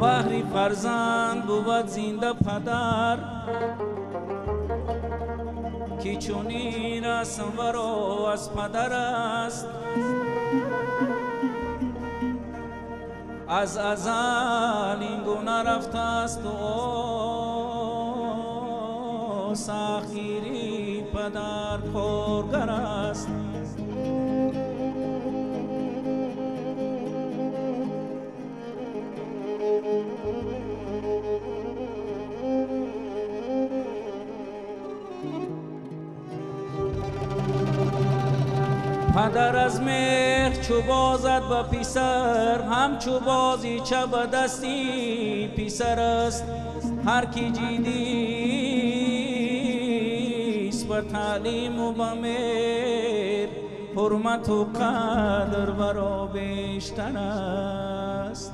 Баҳри фарзанд бувад зинда падар, ки чунин расм варо аз падар аст. Аз азал ин гуна рафтааст ӯ, сахтгирии падар коргар аст. Падар аз меҳр чу бозад ба писар, ҳамчу бозича ба дасти писар аст. Ҳар ки ҷиддист ба таълиму ба меҳр, ҳурмату қадр варо бештар аст.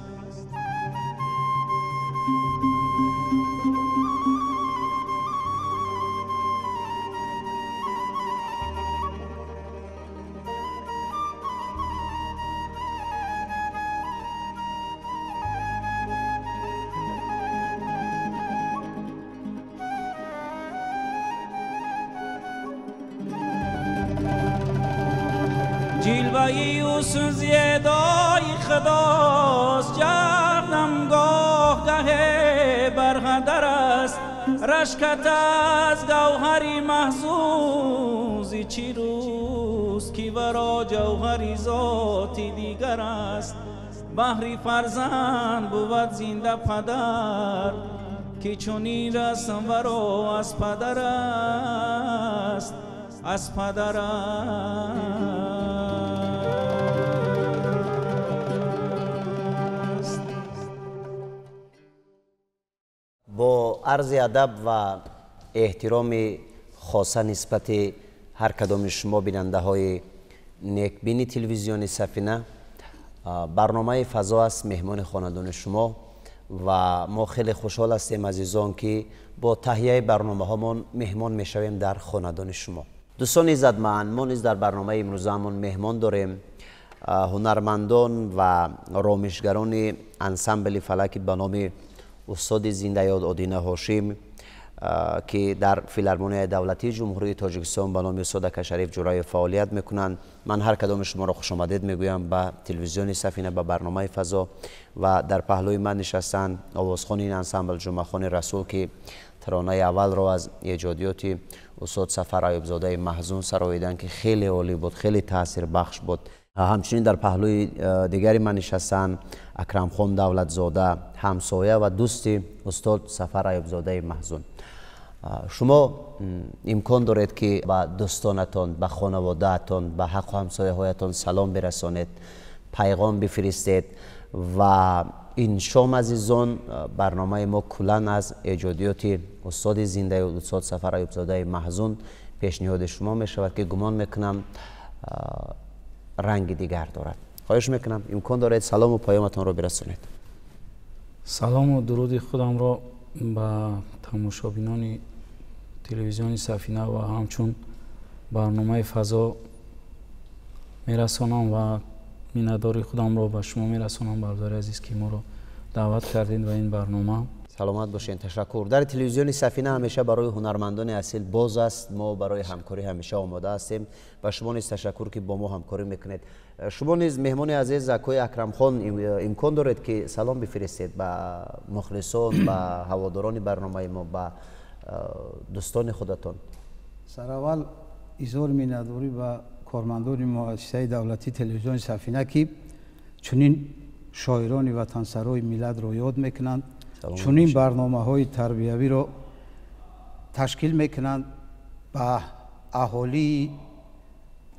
Ҷилваи ӯ сӯзиедои худост, ҷаҳдам гоҳ гаҳе барҳадар аст. Рашкат аз гавҳари маҳзузи чӣ рӯз, ки варо ҷавҳари зоти дигар аст. Баҳри фарзанд бувад зинда падар, ки чунин расм варо аз падар аст, аз падар аст. Бо арзи адаб ва эҳтироми хоса нисбати ҳар кадоми шумо бинандаҳои некбини телевизиони Сафина, барномаи фазо аст меҳмони хонадони шумо ва мо хеле хушҳол ҳастем азизон, ки бо таҳияи барномаҳомон меҳмон мешавем дар хонадони шумо. Дӯстони иззатманд, мо низ дар барномаи имрӯзаамон меҳмон дорем ҳунармандон ва ромишгарони ансамбли фалаки ба номи устоди зиндаёд Одина Ҳошим, ки дар филармонияи давлатии Ҷумҳурии Тоҷикистон ба номи устод Акашариф Ҷураев фаъолият мекунанд. Ман ҳар кадоми шуморо хушомадед мегӯям ба телевизиони Сафина, ба барномаи фазо. Ва дар паҳлӯи ман нишастанд овозхони ин ансамбл Ҷумъахони Расул, ки таронаи аввалро аз эҷодиёти устод Сафар Аюбзодаи Маҳзун сароиданд, ки хеле олӣ буд, хеле таъсирбахш буд. Ҳамчунин дар паҳлӯи дигари ман нишастанд Акрамхон Давлатзода, ҳамсоя ва дӯсти устод Сафар Аюбзодаи Маҳзун. Шумо имкон доред, ки ба дӯстонатон, ба хонаводаатон, ба ҳаққу ҳамсояҳоятон салом бирасонед, пайғом бифиристед. Ва ин шом азизон, барномаи мо куллан аз эҷодиёти устоди зиндаи устод Сафар Аюбзодаи Маҳзун пешниҳоди шумо мешавад, ки гумон мекунам ранги дигар дорад. Хоҳиш мекунам, имкон доред салому паёматонро бирасонед. Салому дуруди худамро ба тамошобинони телевизиони Сафина ва ҳамчун барномаи фазо мерасонам ва миннатдори худамро ба шумо мерасонам, бародари азиз, ки моро даъват кардед ба ин барнома. Саломат бошед, ташаккур. Дар телевизиони Сафина ҳамеша барои ҳунармандони асил боз аст. Мо барои ҳамкорӣ ҳамеша омода ҳастем. Ба шумо низ ташаккур, ки бо мо ҳамкорӣ мекунед. Шумо низ, меҳмони азиз, акои Акрамхон, имкон доред, ки салом бифиристед ба мухлисон, ба ҳаводорони барномаи мо, ба дӯстони худатон. Сараввал изҳори миннатдорӣ ба кормандони муассисаи давлатии телевизиони Сафина, ки чунин шоирони ватансарои миллатро ёд мекунанд, чунин барномаҳои тарбиявиро ташкил мекунанд, ба аҳолии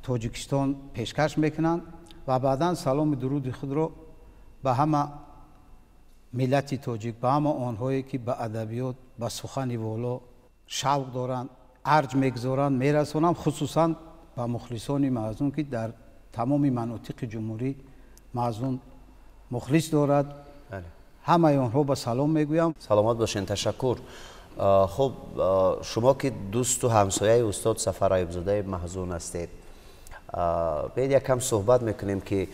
Тоҷикистон пешкаш мекунанд ва баъдан салому дуруди худро ба ҳама миллати тоҷик, ба ҳама онҳое, ки ба адабиёт, ба сухани воло шавқ доранд, арҷ мегузоранд, мерасонам, хусусан ба мухлисони Маҳзун, ки дар тамоми манотиқи ҷумҳурӣ Маҳзун мухлис дорад. Ҳамаи онҳо ба салом мегӯям. Саломат бошед, ташаккур. Хуб, шумо ки дӯсту ҳамсояи устод Сафар Аюбзодаи Маҳзун ҳастед, биед якам суҳбат мекунем, ки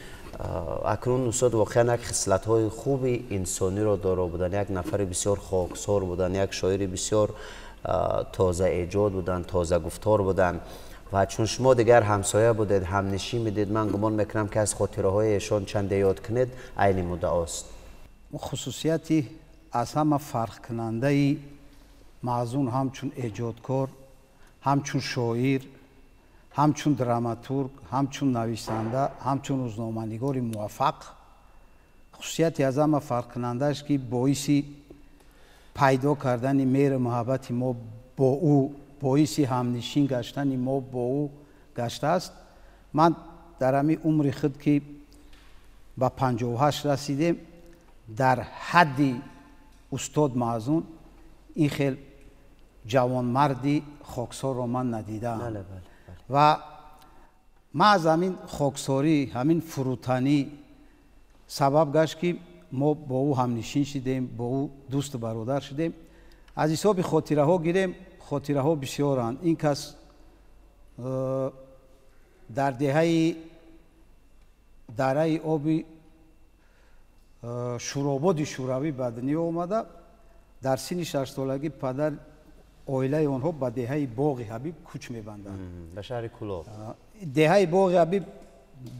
акнун устод воқеан як хислатҳои хуби инсониро доро буданд, як нафари бисёр хоксор буданд, як шоири бисёр тозаэҷод буданд, тозагуфтор буданд. Ва чун шумо дигар ҳамсоя будед, ҳамнишин будед, ман гумон мекунам, ки аз хотираҳои эшон чанде ёд кунед, айни муддаост. Хусусияти аз ҳама фарқкунандаи Маҳзун ҳамчун эҷодкор, ҳамчун шоир, ҳамчун драматург, ҳамчун нависанда, ҳамчун рӯзноманигори муваффақ, хусусияти аз ҳама фарқкунандааш, ки боиси пайдо кардани меҳру муҳаббати мо бо ӯ, боиси ҳамнишин гаштани мо бо ӯ гаштааст. Ман дар ҳамин умри худ, ки ба 58 расидем, дар ҳадди устод Маҳзун ин хел ҷавонмарди хоксорро ман надидаам. Ва ман аз ҳамин хоксорӣ, ҳамин фурӯтанӣ сабаб гашт, ки мо бо ӯ ҳамнишин шудем, бо ӯ дӯсту бародар шудем. Аз ҳисоби хотираҳо гирем, хотираҳо бисёранд. Ин кас дар деҳаи Дараи Оби Шӯрободи Шӯравӣ ба дунё омада. Дар синни 6-солагӣ падар оилаи онҳо ба деҳаи Боғи Ҳабиб кӯч мебанданд. Ба шаҳри Кӯлоб. Деҳаи Боғи Ҳабиб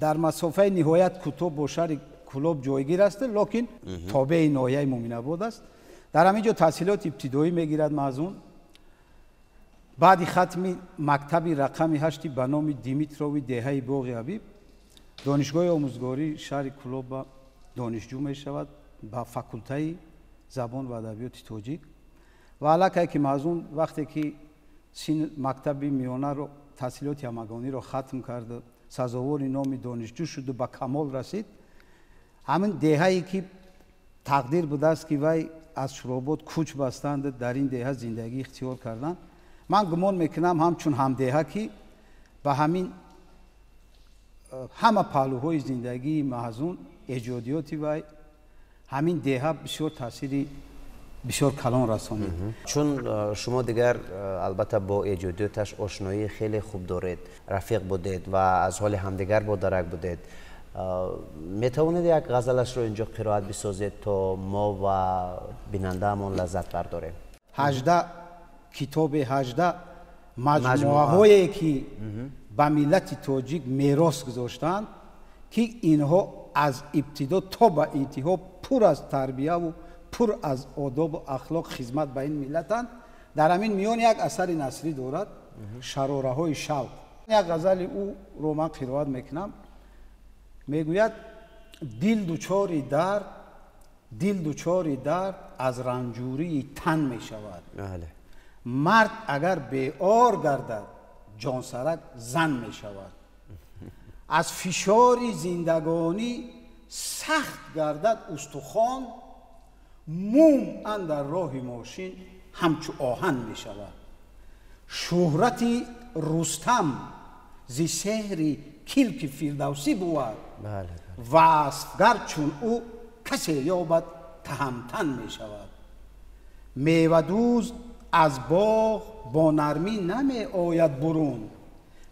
дар масофаи ниҳоят кӯтоҳ бо шаҳри Кӯлоб ҷойгир аст, лекин тобеи ноҳияи Муъминобод аст. Дар ҳамин ҷо таҳсилоти ибтидоӣ мегирад Маҳзун. Баъди хатми мактаби рақами 8-и ба номи Димитрови деҳаи Боғи Ҳабиб, донишгоҳи омӯзгории шаҳри Кӯлоб ба донишҷӯ мешавад, ба факултаи забон ва адабиёти тоҷик. Ва аллакай ки Маҳзун вақте ки син мактаби миёнаро, таҳсилоти ҳамагониро хатм карда, сазовори номи донишҷӯ шуду ба камол расид, ҳамин деҳае ки тақдир будааст, ки вай аз Шӯробод кӯч бастанд, дар ин деҳа зиндагӣ ихтиёр карданд, ман гумон мекунам, ҳамчун ҳамдеҳа, ки ба ҳамин ҳама паҳлӯҳои зиндагии Маҳзун, эҷодиёти вай, ҳамин деҳа бисёр таъсири бисёр калон расонид. Чун шумо дигар албатта бо эҷодиёташ ошноии хеле хуб доред, рафиқ будед ва аз ҳоли ҳамдигар бодарак будед, метавонед як ғазалашро инҷо қироат бисозед, то мо ва бинандаамон лаззат бардорем? 18 китоби, 18 маҷмӯаҳое, ки ба миллати тоҷик мерос гузоштанд, ки инҳо аз ибтидо то ба интиҳо пур аз тарбияву пур аз одобу ахлоқ, хизмат ба ин миллатанд. Дар ҳамин миён як асари насрӣ дорад, «Шарораҳои шавқ». Як ғазали ӯро ман қироат мекунам. Мегӯяд: «Дил дучори дард, дил дучори дард аз ранҷурии тан мешавад. Мард агар беор гардад, ҷонсарак зан мешавад. Аз фишори зиндагонӣ сахт гардад устухон, мум андар роҳи мошин ҳамчу оҳан мешавад. Шӯҳрати Рустам зи сеҳри килки Фирдавсӣ бувад, васфгар чун ӯ касе ёбад, таҳамтан мешавад. Мевадӯз аз боғ бо нармӣ намеояд бурун,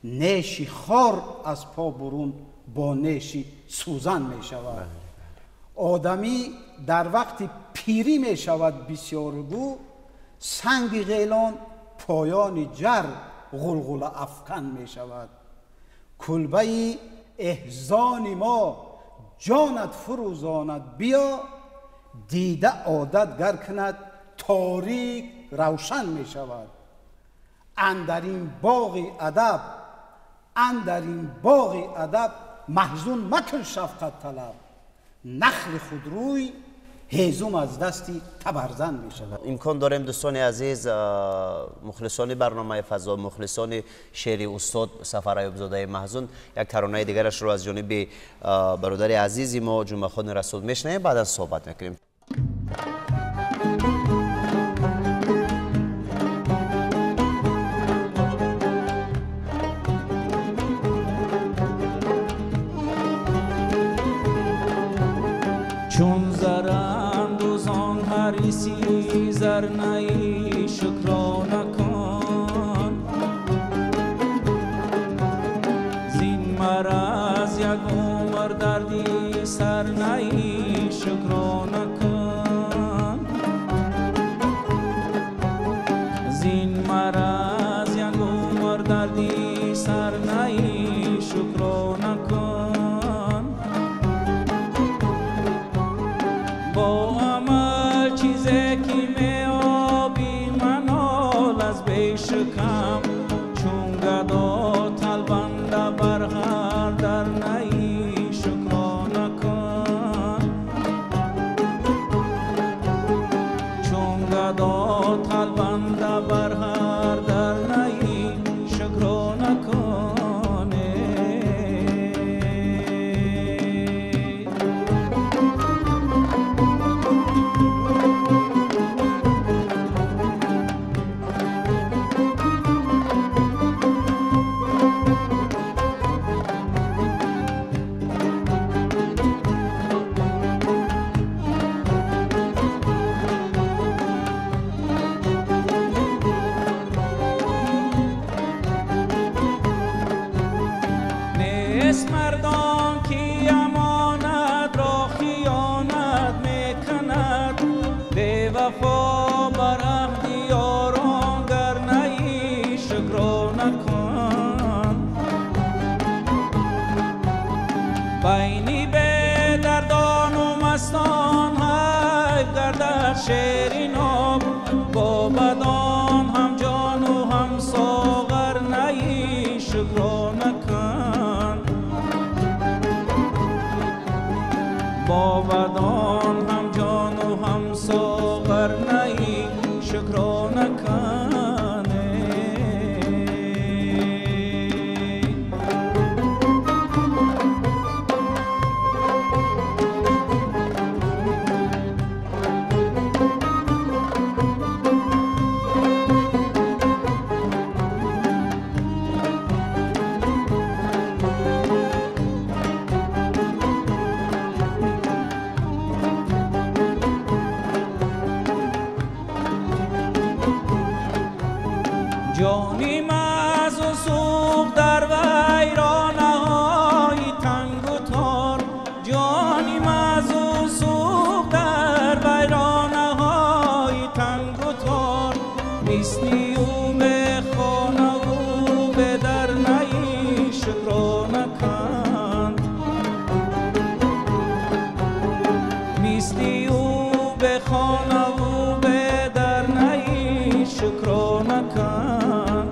неши хор аз по бурун бо неши сӯзан мешавад». Одамӣ дар вақти пирӣ мешавад бисёргӯ, санги ғелон поёни ҷар ғулғула афкан мешавад. Кулбаи эҳзони мо ҷонат фурӯзонад биё, дида одат гар кунад торик равшан мешавад. Андар ин боғи адаб, андар ин боғи адаб маҳзун макун шафқат талаб, нахли худрӯй ҳезум аз дасти табарзан мешавад. Имкон дорем дӯстони азиз, мухлисони барномаи фазо, мухлисони шеъри устод Сафар Аюбзодаи Маҳзун, як таронаи дигарашро аз ҷониби бародари азизи мо Ҷумъахони Расул мешунавем, баъдан суҳбат мекунем. Чун зарандӯзон ҳариси зарнаи шукрона кун, зин мараз як умр дарди сарнаи шукрона кун, зин мараз як умр дарди сарнаи шукрона кун. Бо амал чизе ки меобӣ манол аз бешикам, чун гадо талбанда бар ҳар дар наи шукрона кун, чун гадо талбанда бар ҳар дар наи шукрона кун. مردان کی امانت را خیانت میکند، بی وفا بر عهد یاران گر نئی شکرانه کن. بینی به دردان و مستان حیف گردد شیرین آب، با بدان هم جان و هم ساغر نئی شکرانه کن، با بدان هم جان و هم ساغر نئی شکرانه کن. جانیم از وثوق در ویرانه‌های تنگ و تار، جانیم از وثوق در ویرانه‌های تنگ و تار، مثل او به خانه و به در نئی شکرانه کن، مثل او به خانه و به در نئی شکرانه کن.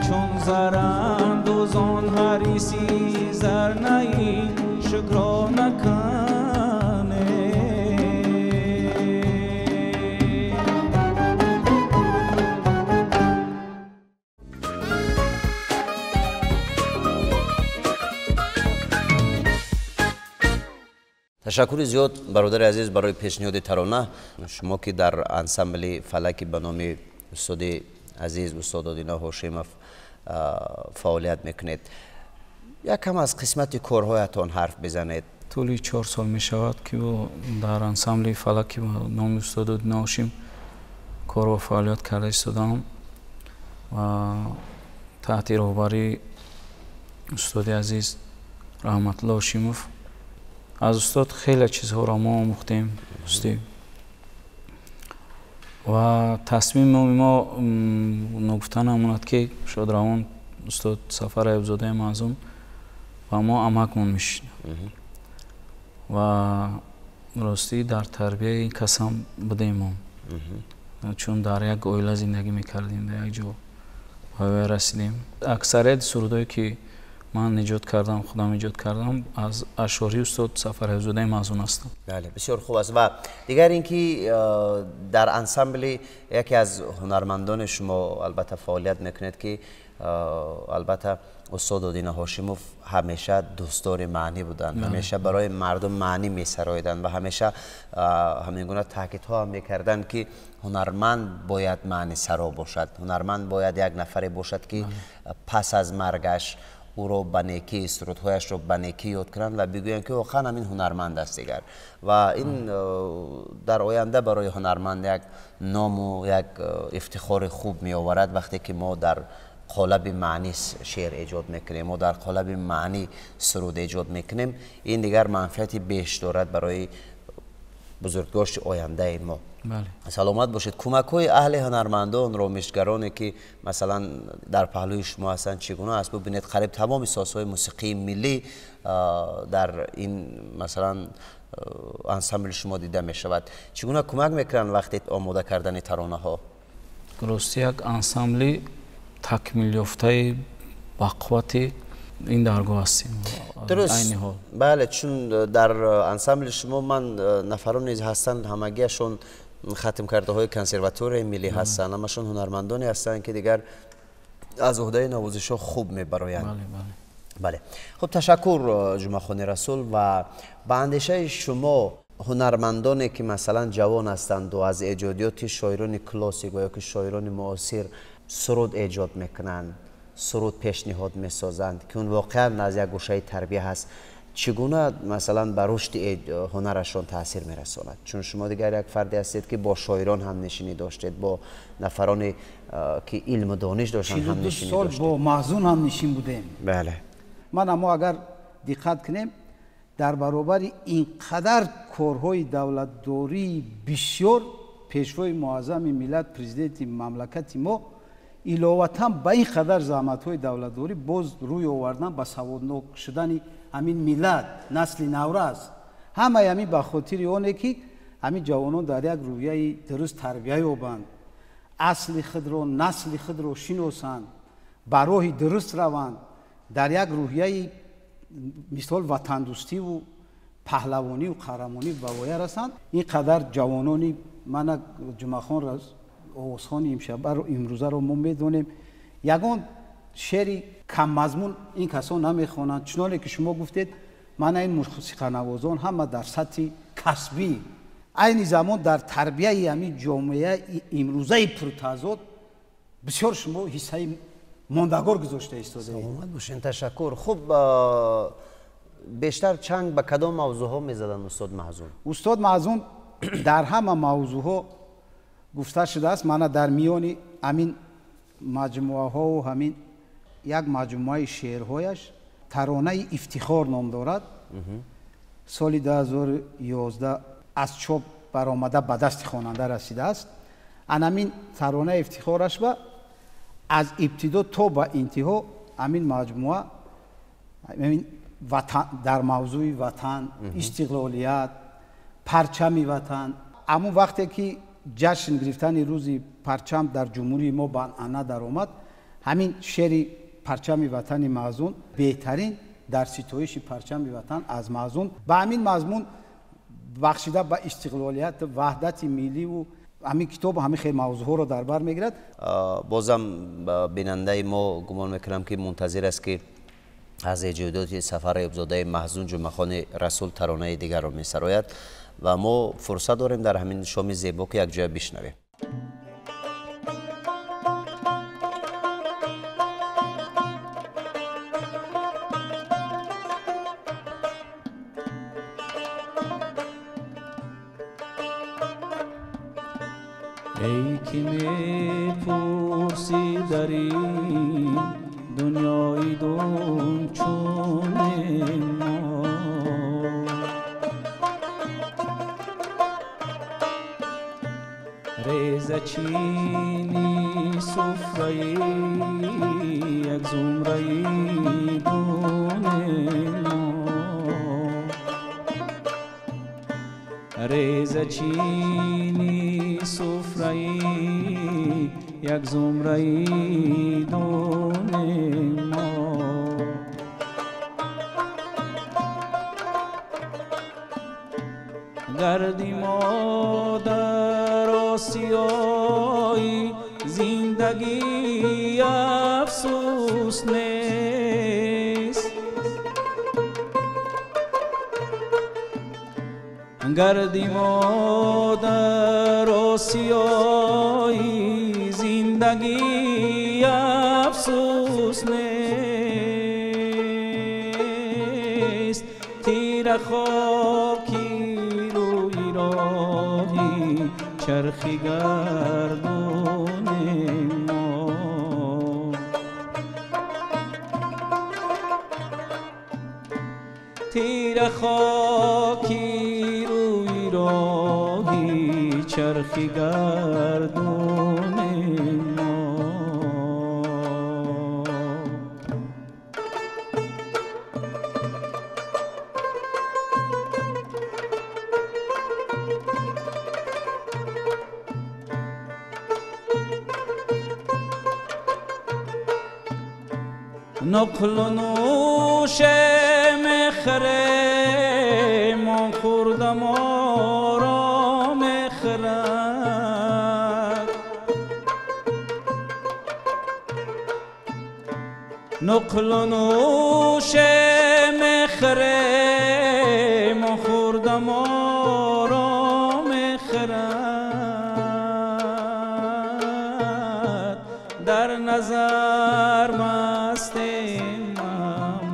چون زراندوزان حریصی زر نئی شکرانه کن. Ташаккури зиёд бародари азиз барои пешниҳоди тарона. Шумо ки дар ансамбли фалаки ба номи устоди азиз устод Одина Ҳошимов фаъолият мекунед, якам аз қисмати корҳоятон ҳарф бизанед. Тӯли 4 сол мешавад ки дар ансамбли фалаки ба номи устод Одина Ҳошим кор ва фаъолият карда истодаам ва таҳти роҳбарии устоди азиз Раҳматулло Ҳошимов. Аз устод хеле чизҳоро мо омӯхтем, устӣ. Ва тасмими мо ногуфта намонад, ки шодравон устод Сафар Аюбзодаи Маъзум ба мо амакмон мешид ва ростӣ дар тарбияи ин кас ҳам будем мо, чун дар як оила зиндагӣ мекардем, дар як ҷо ба расидем. Аксарияти сурудҳое ки ман эҷод кардам, худам эҷод кардам, аз ашъори устод Сафар Аюбзодаи Маъзун ҳастам. Бале, бисёр хуб аст. Ва дигар ин ки дар ансамбли яке аз ҳунармандони шумо албатта фаъолият мекунед, ки албатта устод Одина Ҳошимов ҳамеша дӯстдори маънӣ буданд, ҳамеша барои мардум маънӣ месароиданд ва ҳамеша ҳамин гуна таъкидҳо ҳам мекарданд, ки ҳунарманд бояд маънисаро бошад, ҳунарманд бояд як нафаре бошад, ки пас аз маргаш ӯро ба некӣ, сурудҳояшро ба некӣ ёд кунанд ва бигӯянд, ки воқеан ҳамин ҳунарманд аст дигар. Ва ин дар оянда барои ҳунарманд як ному як ифтихори хуб меоварад, вақте ки мо дар қолаби маънӣ шеър эҷод мекунем, мо дар қолаби маънӣ суруд эҷод мекунем. Ин дигар манфиати беш дорад барои бузургдошти ояндаи мо. Саломат бошед. Кӯмакҳои аҳли ҳунармандон, ромишгароне ки масалан дар паҳлӯи шумо ҳастанд, чӣ гуна аст? Бубинед, қариб тамоми созҳои мусиқии миллӣ дар ин масалан ансамбли шумо дида мешавад. Чӣ гуна кӯмак мекунанд вақти омода кардани таронаҳо? Рости як ансамбли такмилёфтаи бақуввати ин даргоҳ ҳастем. Дуруст, бале, чун дар ансамбли шумо ман нафарон низ ҳастанд, ҳамагиашон хатмкардаҳои консерваторияи миллӣ ҳастанд, ҳамашон ҳунармандоне ҳастанд, ки дигар аз уҳдаи навозишҳо хуб мебароянд. Бале, хуб, ташаккур Ҷумъахони Расул. Ва ба андешаи шумо ҳунармандоне ки масалан ҷавон ҳастанду аз эҷодиёти шоирони классик ва ё ки шоирони муосир суруд эҷод мекунанд, суруд пешниҳод месозанд, ки он воқеан аз як гӯшаи тарбия ҳаст, чӣ гуна масалан ба рушди ҳунарашон таъсир мерасонад? Чун шумо дигар як фарде ҳастед, ки бо шоирон ҳамнишинӣ доштед, бо нафароне ки илму дониш доштанд ҳамнишинӣ сол доштед. Бо Маҳзун ҳамнишин будем. Бале. Ман аммо агар диққат кунем, дар баробари ин қадар корҳои давлатдории бисёр, пешвои муаззами миллат, президенти мамлакати мо иловатан ба ин қадар заҳматҳои давлатдорӣ боз рӯй овардан ба саводнок шудани ҳамин миллат, насли наврас. Ҳамаи ҳамин ба хотири оне ки ҳамин ҷавонон дар як рӯҳияи дуруст тарбия ёбанд, асли худро, насли худро шиносанд, ба роҳи дуруст раванд, дар як рӯҳияи мисол ватандӯстиву паҳлавониву қаҳрамонӣ ба воя расанд. Ин қадар ҷавонони мана Ҷумъахон овозхони имшабаро имрӯзаро мо медонем, ягон шеъри каммазмун ин касон намехонанд. Чуноне ки шумо гуфтед, мана ин мусиқанавозон ҳама дар сатҳи касбӣ, айни замон дар тарбияи ҳамин ҷомеа имрӯзаи пуртазод бисёр шумо ҳиссаи мондагор гузошта истодаед. Саломат бошед, ташаккур. Хуб, бештар чанг ба кадом мавзӯъҳо мезаданд устод Маҳзун? Устод Маҳзун дар ҳама мавзӯъҳо гуфта шудааст. Мана дар миёни ҳамин маҷмӯаҳову ҳамин як маҷмӯаи шеърҳояш таронаи ифтихор ном дорад. Соли 2011 аз чоп баромада ба дасти хонанда расидааст. Анамин таронаи ифтихораш ба аз ибтидо то ба интиҳо ҳамин маҷмӯа дар мавзӯи ватан, истиқлолият, парчами ватан. Ҳамон вақте ки ҷашн гирифтани рӯзи парчам дар ҷумҳурии мо ба анъана даромад, ҳамин шеъри парчами ватани Маҳзун беҳтарин дар ситоиши парчами ватан аз Маҳзун ба ҳамин мазмун бахшида ба истиқлолият, ваҳдати милливу ҳамин китоб ҳамин хел мавзӯъҳоро дар бар мегирад. Бозам бинандаи мо гумон мекунам, ки мунтазир аст, ки аз эҷодиёти Сафар Аюбзодаи Маҳзун Ҷумъахони Расул таронаи дигарро месарояд ва мо фурсат дорем дар ҳамин шоми зебо, ки якҷоя бишнавем. Эй ки мепурсӣ дар ин дунёи дун чунем Резачини суфраи як зумраи дунем мо. Резачини суфраи як зумраи дунем мо. Гарди мо дар осиёи зиндагӣ афсӯс нест. Гарди мо дар осиёи зиндагӣ афсӯс нест. Тира хоки рӯи роҳи чархи гардунем мо. Тира хоки рӯи роҳи чархи гардунем мо. نقل نوش مخره من خوردم را مخرد. نقل نوش مخره من خوردم را مخرد. در نظر مستیم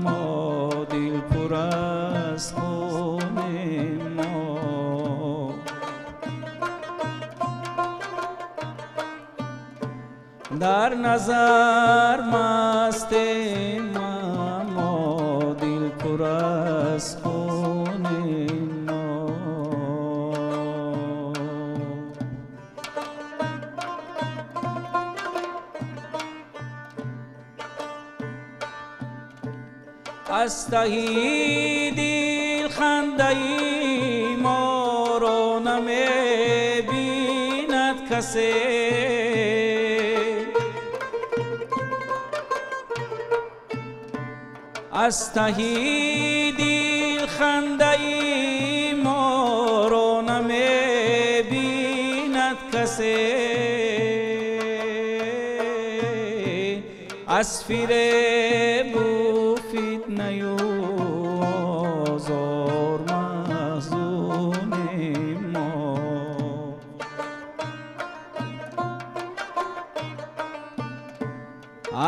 ما دل پر از خون ما. در نظر مستیم ما دل پر از خون ما. از تهی دل خنده‌ای ما را نمی‌بیند کسی. از تهی دل خنده‌ای ما را نمی‌بیند کسی. از فریب و فتنه و آزار محزونیم ما.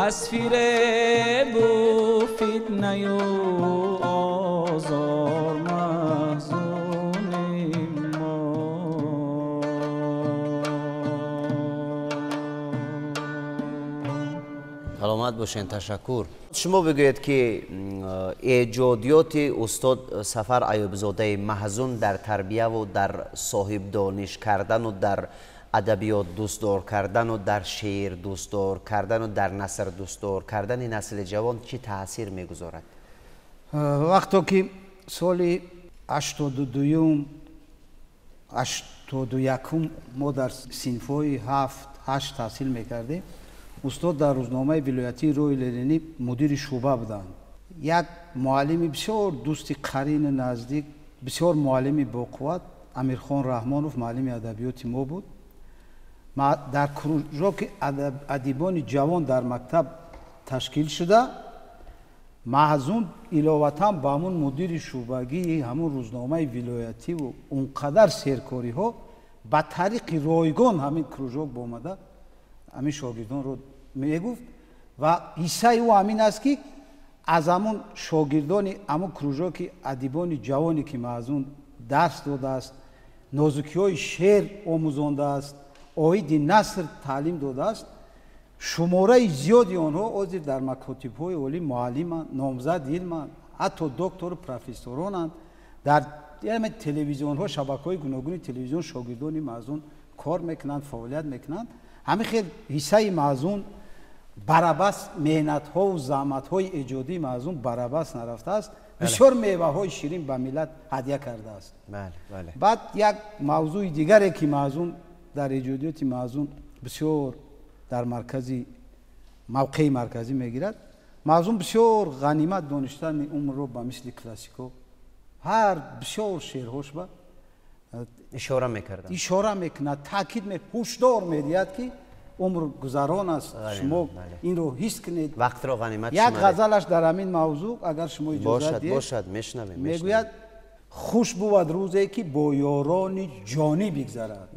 از فریب و فتنه و آزار محزونیم ما. Саломат бошед, ташаккур. Шумо бигӯед ки эҷодиёти устод Сафар Аюбзодаи Маҳзун дар тарбияву дар соҳибдониш кардану дар адабиёт дӯстдор кардану дар шеър дӯстдор кардану дар наср дӯстдор кардани насли ҷавон чӣ таъсир мегузорад? Вақто ки соли 82-юм 81-ум мо дар синфҳои 7-8 таҳсил мекардем, устод дар рӯзномаи вилоятии роҳи Ленинӣ мудири шӯъба буданд. Як муаллими бисёр дӯсти қарини наздик, бисёр муаллими боқувват, Амирхон Раҳмонов, муаллими адабиёти мо буд. Дар кружоки адибони ҷавон дар мактаб ташкил шуда, Маҳзун иловатан ба ҳамун мудири шӯъбагии ҳамун рӯзномаи вилоятиву он қадар серкориҳо ба тариқи ройгон ҳамин кружок бомада ҳамин шогирдонро мегуфт ва ҳиссаи ӯ ҳамин аст ки аз ҳамун шогирдони ҳамун кружоки адибони ҷавоне ки Маҳзун дарс додааст, нозукиҳои шеър омӯзондааст, оиди наср таълим додааст, шумораи зиёди онҳо ҳозир дар макотибҳои олӣ муаллиманд, номзади илманд, ҳатто доктору профессоронанд. Дар телевизионҳо, шабакаҳои гуногуни телевизион шогирдони Маҳзун кор мекунанд, фаъолият мекунанд. Ҳамин хел ҳиссаи Маъзун барабас, меҳнатҳову заҳматҳои эҷодии Маъзун барабас нарафтааст, бисёр меваҳои ширин ба миллат ҳадя кардааст. Баъд як мавзӯи дигаре ки Маъзун дар эҷодиёти Маъзун бисёр дар маркази мавқеи марказӣ мегирад, Маъзун бисёр ғанимат доништани умрро ба мисли классико ҳар бисёр шеърҳош ба ишора мекарданд, ишора мекунад, таъкид, ҳушдор медиҳад ки умр гузарон аст, шумо инро ҳис кунед, вақтро ғанимат. Як ғазалаш дар ҳамин мавзӯъ, агар шумо иҷозат диҳед. Бошад, мешунавем. Мегӯяд: хуш бувад рӯзе ки бо ёрони ҷонӣ бигзарад,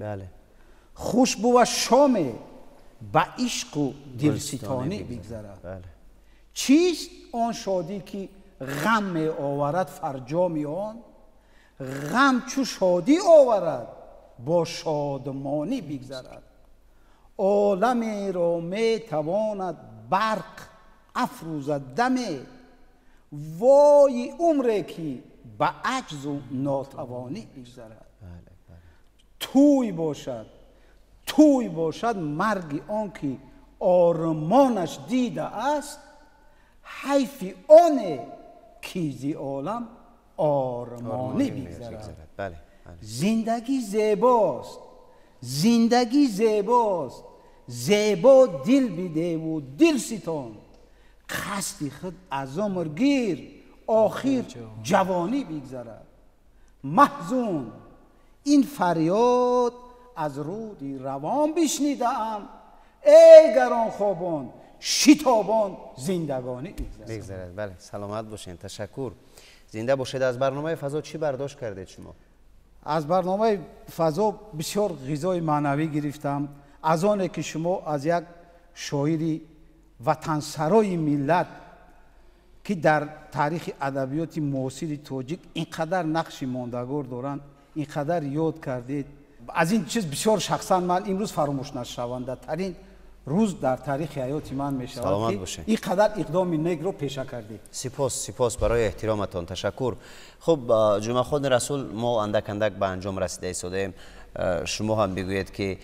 хуш бувад шоме ба ишқу дилситонӣ бигзарад, чист он шодӣ ки ғам меоварад фарҷоми он, ғам чу шодӣ оварад бо шодмонӣ бигзарад, оламеро метавонад барқ афрӯзад даме, вои умре ки ба аҷзу нотавонӣ бигзарад, тӯй бошад, тӯй бошад марги он ки ормонаш дидааст, ҳайфи оне ки зи олам ормонӣ бигзарад. Зиндагӣ зебост, зиндагӣ зебост, зебо дил бидеву дил ситон, қасди худ аз умр гир, охир ҷавонӣ бигзарад. Маҳзун, ин фарёд аз руди равон бишнидаам, эй гаронхобон, шитобон зиндагонӣ бигзарад. Бале, саломат бошед, ташаккур, зинда бошед. Аз барномаи фазо чӣ бардошт кардед шумо? Аз барномаи фазо бисёр ғизои маънавӣ гирифтам, аз оне ки шумо аз як шоири ватансарои миллат ки дар таърихи адабиёти муосири тоҷик ин қадар нақши мондагор доранд, ин қадар ёд кардед. Аз ин чиз бисёр шахсан ман имрӯз фаромӯшнашавандатарин рӯз дар таърихи ҳаёти ман мешавад ки ин қадар иқдоми некро пеша кардед. Сипос, сипос барои эҳтироматон, ташаккур. Хуб, Ҷумъахони Расул, мо андак андак ба анҷом расида истодаем. Шумо ҳам бигӯед ки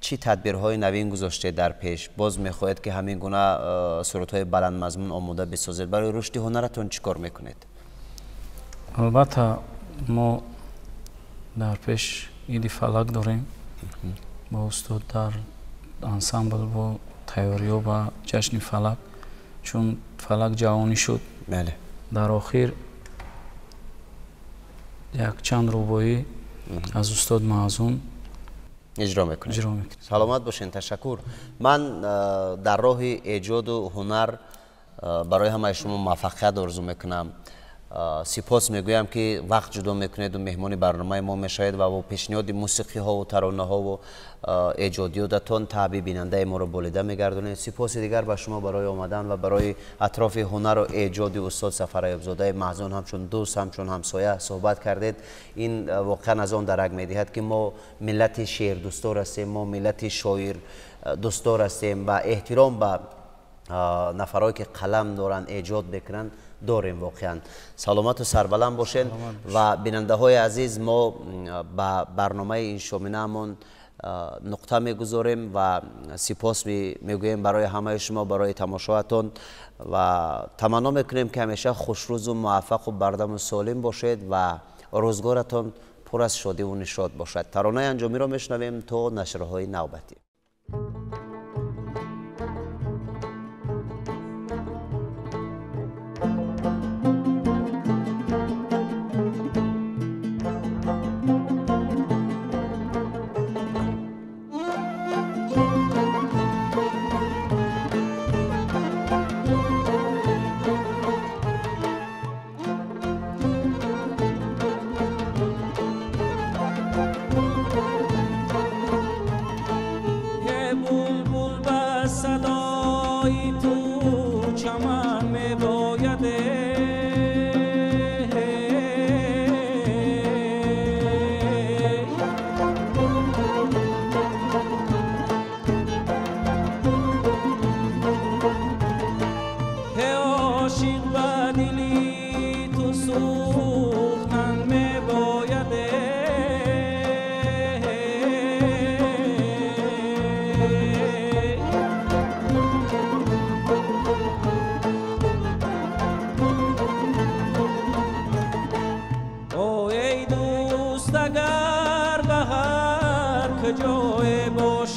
чӣ тадбирҳои навин гузоштед дар пеш, боз мехоҳед ки ҳамин гуна сурудҳои баландмазмун омода бисозед, барои рушди ҳунаратон чӣ кор мекунед? Албатта, мо дар пеш иди фалак дорем бо устод дар ансамбл, бо тайёриҳо ба ҷашни фалак, чун фалак ҷавонӣ шуд. Дар охир якчанд рубоӣ аз устод Маъзун иҷро мекунед. Саломат бошед, ташаккур. Ман дар роҳи эҷоду ҳунар барои ҳамаи шумо муваффақият орзу мекунам. Сипос мегӯям ки вақт ҷудо мекунеду меҳмони барномаи мо мешавед ва бо пешниҳоди мусиқиҳову таронаҳову эҷодиётатон таъби бинандаи моро болида мегардонед. Сипоси дигар ба шумо барои омадан ва барои атрофи ҳунару эҷоди устод Сафар Аюбзодаи Маҳзун ҳамчун дӯст, ҳамчун ҳамсоя суҳбат кардед. Ин воқеан аз он дарак медиҳад ки мо миллати шеърдӯстдор ҳастем, мо миллати шоирдӯстдор ҳастем ва эҳтиром ба нафарое ки қалам доранд, эҷод мекунанд дорем. Воқеан саломату сарбаланд бошед. Ва бинандаҳои азиз, мо ба барномаи ин шоминаамон нуқта мегузорем ва сипос мегӯем барои ҳамаи шумо барои тамошоатон ва таманно мекунем ки ҳамеша хушрӯзу муваффақу бардаму солим бошед ва рӯзгоратон пур аз шодиву нишот бошад. Таронаи анҷомиро мешунавем то нашрҳои навбатӣ. تو سوختن میباید.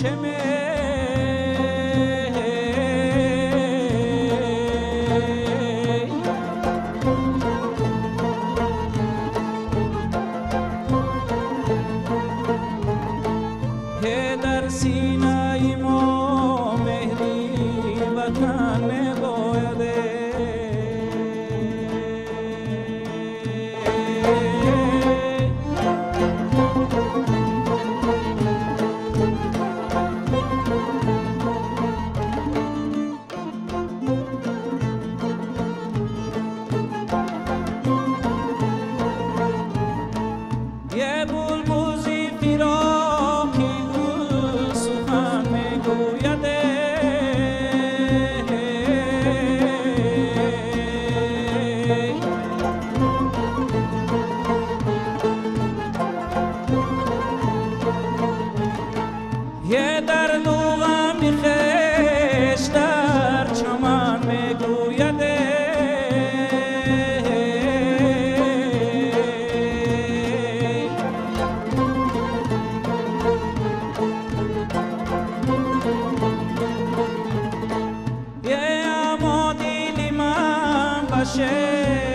باشم. در سینه ما مهری وطن میباید. یه بلبوزی فراقی گل سخن میگوید. یه درد و غم خویش در چمن میگوید. یه اما دل من به شعر